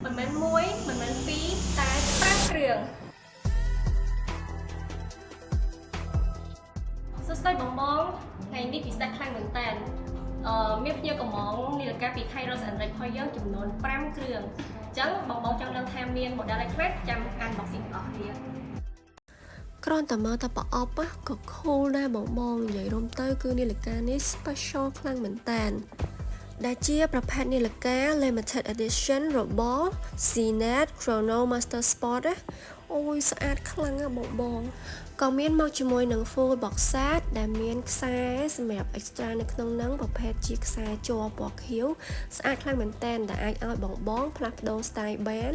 មិនមែន1មិនមែន2តែ5គ្រឿងសួស្តីបងបងថ្ងៃនេះពិសេសខ្លាំងមែនតើមានភ្ញៀវកម្ម៉ង់នាឡិកាពី Kairos and Rich របស់យើងចំនួន5គ្រឿងអញ្ចឹងបងបងចង់ដឹងថាមាន model អីខ្លះចាំ unboxing ទាំងអស់គ្នា។ គ្រាន់តែមើលតែប្រអប់ណាក៏ cool ដែរបងបងនិយាយរួមទៅគឺនាឡិកានេះ special ខ្លាំងមែនតើដែលជាប្រភេទនាឡិកា limited edition របស់ Zenith Chrono Master Sport ណាអូយស្អាតខ្លាំងណាស់បងបងក៏មានមកជាមួយនឹង full box set ដែលមានខ្សែសម្រាប់ extra នៅក្នុងហ្នឹងប្រភេទជាខ្សែជ័រពណ៌ខៀវស្អាតខ្លាំងមែនតើដែលអាចឲ្យបងបងផ្លាស់ប្ដូរ style បាន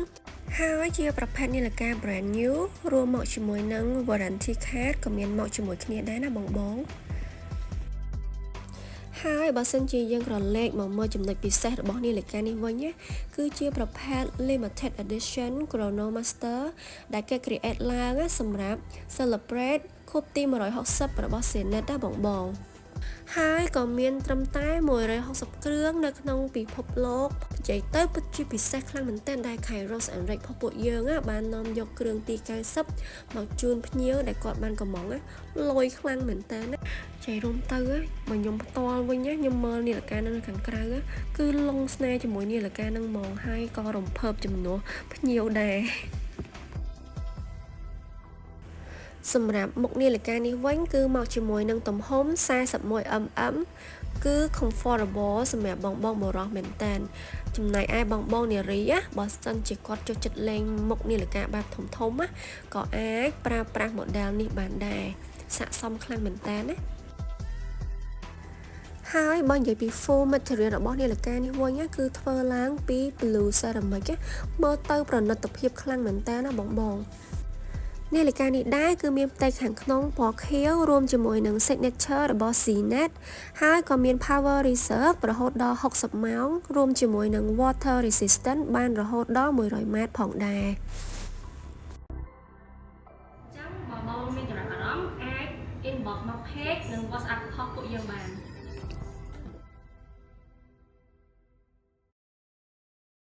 ហើយជាប្រភេទនាឡិកា brand new រួមមកជាមួយនឹង warranty card ក៏មានមកជាមួយគ្នាដែរណាបងបងហើយបើសិនជាយើងក្រឡេកមកមើលចំណុចពិសេសរបស់នាឡិកានេះវិញណាគឺជាប្រភេទ limited edition Chrono Master ដែលគេ create ឡើងសម្រាប់ celebrate ខួបទី160របស់ Zenith ណាបងបងហើយក៏មានត្រឹមតែ160គ្រឿងនៅក្នុងពិភពលោកនិយាយទៅពិតជាពិសេសខ្លាំងមែនទែនដែល Kairos and Rich របស់ពួកយើងបាននាំយកគ្រឿងទី90មកជូនភ្ញៀវដែលគាត់បានកម្ម៉ង់លយខ្លាំងមែនទែនណាចៃរួមទៅបើខ្ញុំផ្ទាល់វិញខ្ញុំមើលនាឡិកានៅខាងក្រៅគឺលងស្នេហ៍ជាមួយនាឡិកានឹងហ្មងហើយក៏រំភើបជំនួសភ្ញៀវដែរសម្រាប់មុខនាឡិកានេះវិញគឺមកជាមួយនឹងទំហំ 41 mm គឺ comfortable សម្រាប់បងបងបុរសមែនតើចំណែកឯបងបងនារីណាបើសិនជាគាត់ចូលចិត្តលេងមុខនាឡិកាបែបធំធំណាក៏អាចប្រើប្រាស់ model នេះបានដែរស័ក្តិសមខ្លាំងមែនតើណាហើយបើនិយាយពី full material របស់នាឡិកានេះវិញគឺធ្វើឡើងពី blue ceramic មើលទៅប្រណិតភាពខ្លាំងមែនតើណាបងបងនាឡិកានេះដែរគឺមានផ្ទៃខាងក្នុងពណ៌ខៀវរួមជាមួយនឹង signature របស់ Zenith ហើយក៏មាន power reserve រហូតដល់60ម៉ោងរួមជាមួយនឹង water resistant បានរហូតដល់100ម៉ែត្រផងដែរ។ ចឹងបងបងមានចំណាប់អារម្មណ៍អាច inbox មក page និង WhatsApp របស់ពួកយើងបាន។